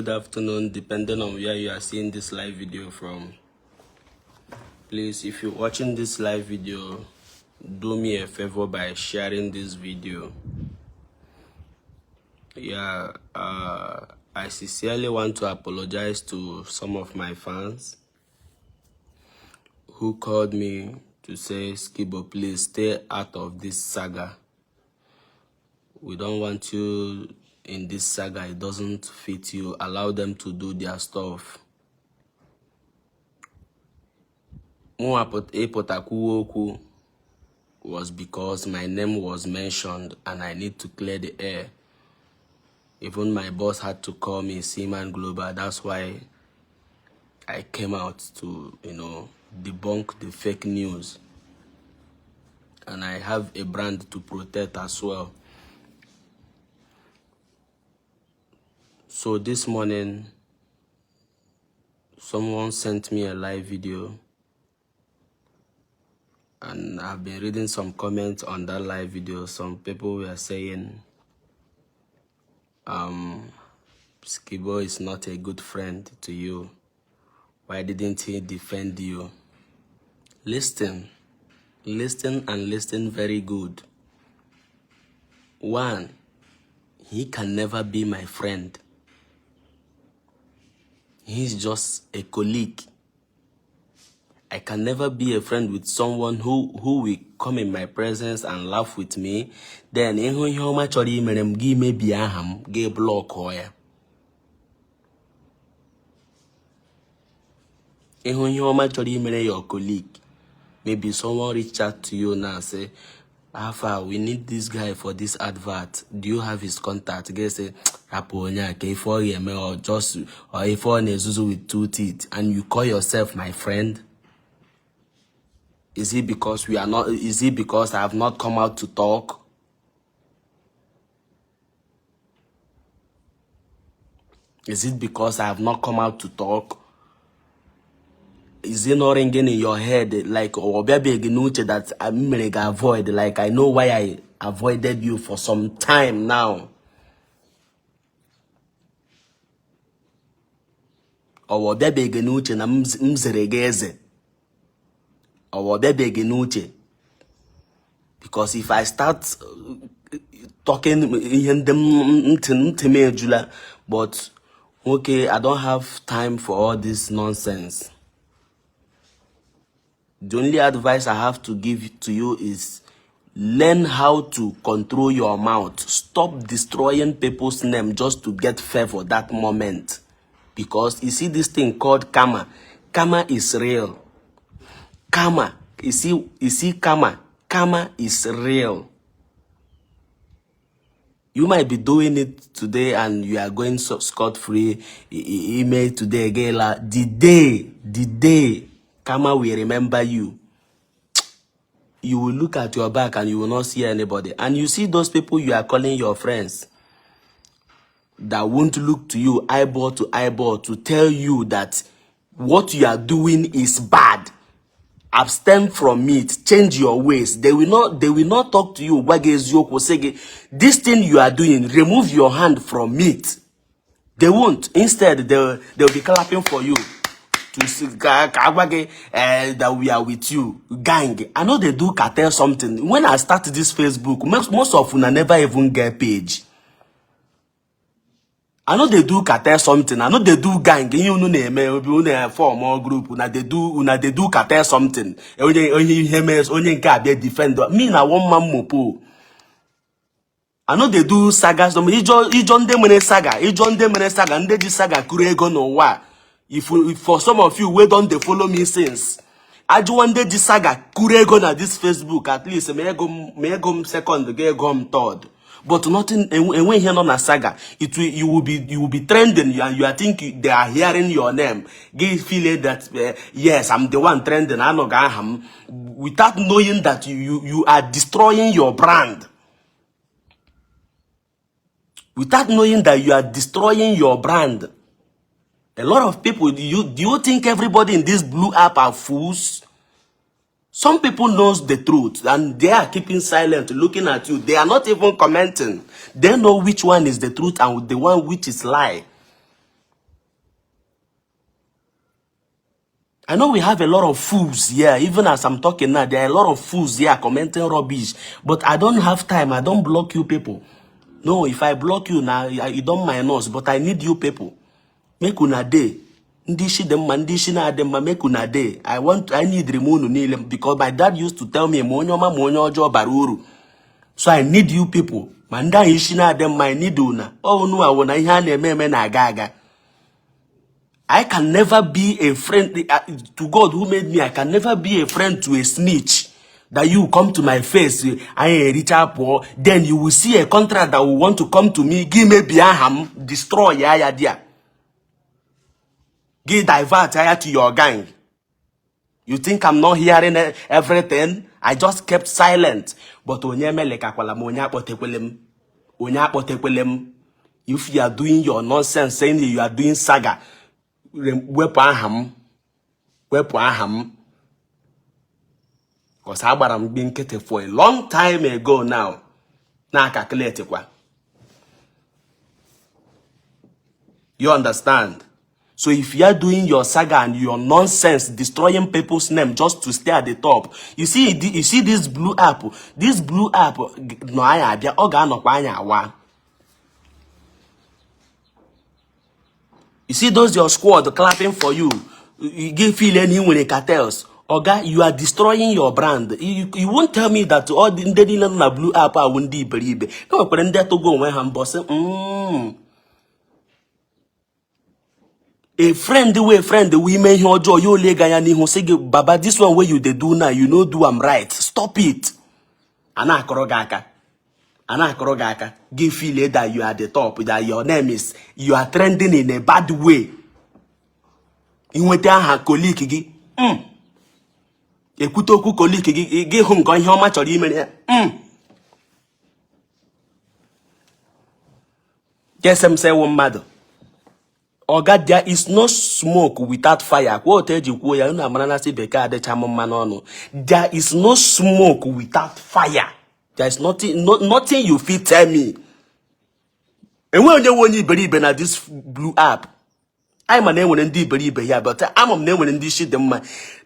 good afternoon, depending on where you are seeing this live video from. Please, if you're watching this live video, do me a favor by sharing this video. Yeah, I sincerely want to apologize to some of my fans who called me to say, Skibo, please stay out of this saga. We don't want you in this saga. It doesn't fit you. Allow them to do their stuff. Epotaku was because my name was mentioned and I need to clear the air. Even my boss had to call me Seaman Global. That's why I came out to, debunk the fake news. And I have a brand to protect as well. So this morning, someone sent me a live video. And I've been reading some comments on that live video. Some people were saying, Skibo is not a good friend to you. Why didn't he defend you? Listen and listen very good. One, he can never be my friend. He's just a colleague. I can never be a friend with someone who will come in my presence and laugh with me. Then, block your colleague. Maybe someone reach out to you now and say, Alpha, we need this guy for this advert. Do you have his contact? Guys say, or just or if with 2 teeth, and you call yourself my friend. Is it because we are not? Is it because I have not come out to talk? Is it because I have not come out to talk? Is it not ringing in your head like that I'm gonna avoid? Like I know why I avoided you for some time now. Or na mzeregeze. Or because if I start talking but okay, I don't have time for all this nonsense. The only advice I have to give to you is learn how to control your mouth. Stop destroying people's name just to get favor that moment. Because you see this thing called karma. Karma is real. Karma. You see karma. Karma is real. You might be doing it today and you are going scot-free. Email today, the day karma will remember you. You will look at your back and you will not see anybody. And you see those people you are calling your friends that won't look to you eyeball to eyeball to tell you that what you are doing is bad. Abstain from it. Change your ways. They will not talk to you. This thing you are doing, remove your hand from it. They won't. Instead, they'll be clapping for you. To see that we are with you. Gang. I know they do cartel something. When I started this Facebook, most of them never even get page. I know they do cartel something. I know they do gang. You know, form more group. They do cartel something. Only defend. Me na one man mopo. I know they do saga. Ijon dem mene saga. And they saga kurego no wa. If for some of you we don't they follow me since. I do one day this saga kurego na this Facebook at least may go second, go third. But nothing, and when here on a saga, you will be trending, and you are thinking they are hearing your name. Give feeling that yes, I'm the one trending. I know Gaham, without knowing that you are destroying your brand. Without knowing that you are destroying your brand. A lot of people, do you think everybody in this blue app are fools? Some people knows the truth and they are keeping silent, looking at you. They are not even commenting. They know which one is the truth and the one which is lie. I know we have a lot of fools here. Even as I'm talking now, there are a lot of fools here commenting rubbish. But I don't have time. I don't block you people. No, if I block you now, you don't mind us. But I need you people. Make una day. Ndishi dem mandishi na dem make una day. I need remunu nile because my dad used to tell me monyo ojo baruru. So I need you people. Manda ishi na dem I need una. Oh no, I wanna ihane me na gaga. I can never be a friend to God who made me. I can never be a friend to a snitch. That you come to my face, I ain't rich up, then you will see a contract that will want to come to me, give me Biaham, destroy ya dia. Give divert to your gang. You think I'm not hearing everything? I just kept silent. But if you are doing your nonsense, saying you are doing saga, because I'm being kept for a long time ago now. Now calculate. You understand? So if you are doing your saga and your nonsense, destroying people's name just to stay at the top, you see this blue app. This blue app, no idea. You see those your squad clapping for you. You give feeling when it cartels. Oga, you are destroying your brand. You won't tell me that all the blue app I won't be believe. No, but then to go when I'm boss. A friend the women here joy you lega ni who say baba this one where you they do now you know do I'm right. Stop it. Ana korogaka. Give feel that you are the top, that your name is you are trending in a bad way. You went there her colleague gi. Ekutoku colleague gi home going how much or email. Guess I'm say one mother. Oh God, there is no smoke without fire. There is no smoke without fire. There is nothing you fit tell me. And when you want to believe in this blue app, I'm a name when indeed believe here, but I'm a name when indeed shit them.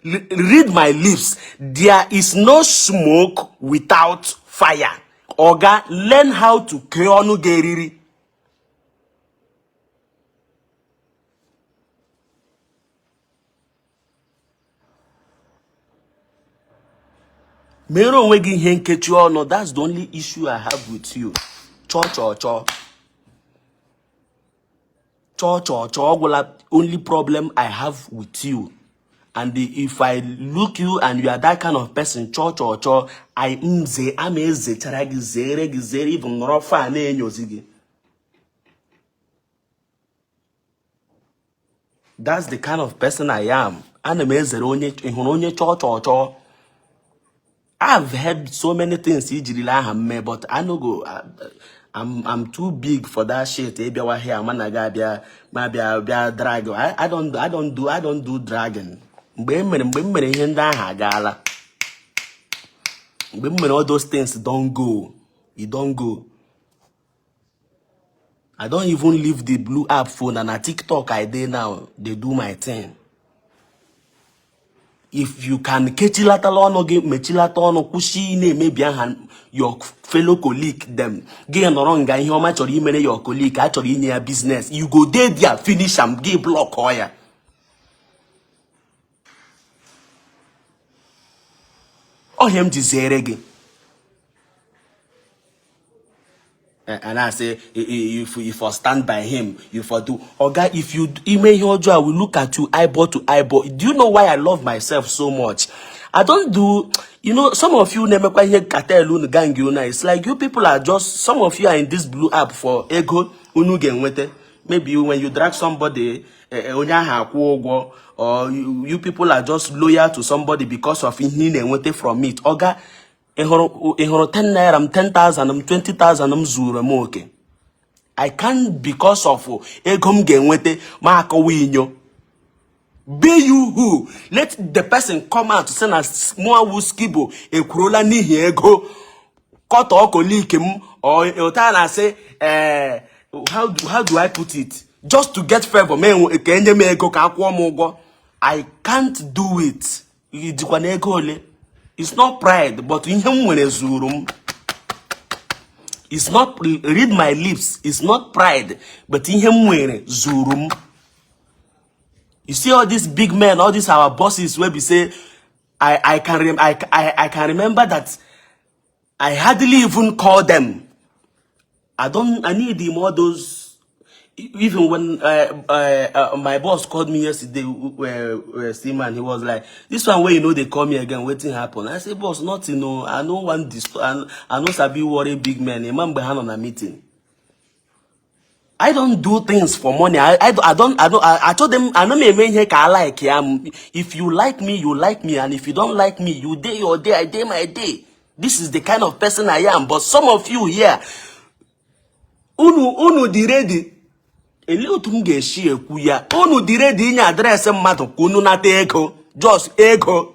Read my lips. There is no smoke without fire. Oga, learn how to keonu geriri. Mero wegi henkechu no, that's the only issue I have with you. Cho. Only problem I have with you. And if I look you and you are that kind of person, cho, I ameze charagi zere even rofa ne nyozigi. That's the kind of person I am. Anemeze onye cho. I've heard so many things, but I no go. I'm too big for that shit. I don't do dragon. All those things don't go. It don't go. I don't even leave the blue app phone and a TikTok I did now. They do my thing. If you can catch maybe your fellow colleague them get wrong guy how much or your colleague actually in your business, you go there finish and give block hoya. Oh him again. And I say, if I stand by him, if I do, oh God, if you email your job, I will look at you eyeball to eyeball. Do you know why I love myself so much? I don't do, some of you never quite hear cartel gang, it's like you people are just, some of you are in this blue app for ego, maybe when you drag somebody, or you people are just loyal to somebody because of him from it. Oga, 10 naira, 10,000, 20,000, zuru. I can't because of egom genwete mako winyo. Be you who let the person come out to send us more Skibo a kurola ni ego cut or colleague or Otana say how do I put it? Just to get favor, man, ego. I can't do it. It's not pride, but in him when it's not, read my lips, it's not pride, but in him when zurum. You see all these big men, all these our bosses where we say, I can remember that I hardly even call them. I need him all those. Even when my boss called me yesterday, Seaman, he was like, this one where you know they call me again, waiting happen. I said, boss, nothing, no. I know one I know Sabi worry big man. A man behind on a meeting. I don't do things for money. I told them I know me here I like if you like me, you like me, and if you don't like me, you day your day, I day my day. This is the kind of person I am. But some of you here, unu di ready. Unu di ready in address matter kunu na ego. Just ego.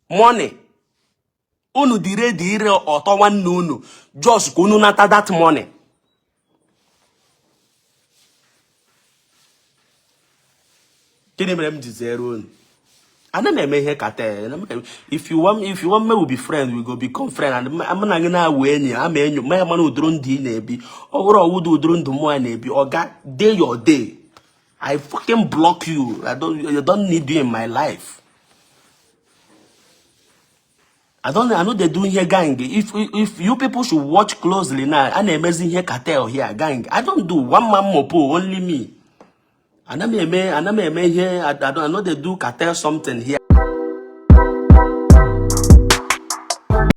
Money. Unu di ready ire oto one no. Just kunu nata that money. Kini mrem di zero. If you want me, we'll be friends. We go become friends. And I'm not gonna win. I'm a man who drone D nebi. Or would do drone the more nebi. Or God, day your day. I fucking block you. You don't need you in my life. I know they're doing here, gang. If you people should watch closely now, I'm amazing here cartel here, gang. I don't do one man mopo, only me. And I'm a man here. I know they do cartel something here.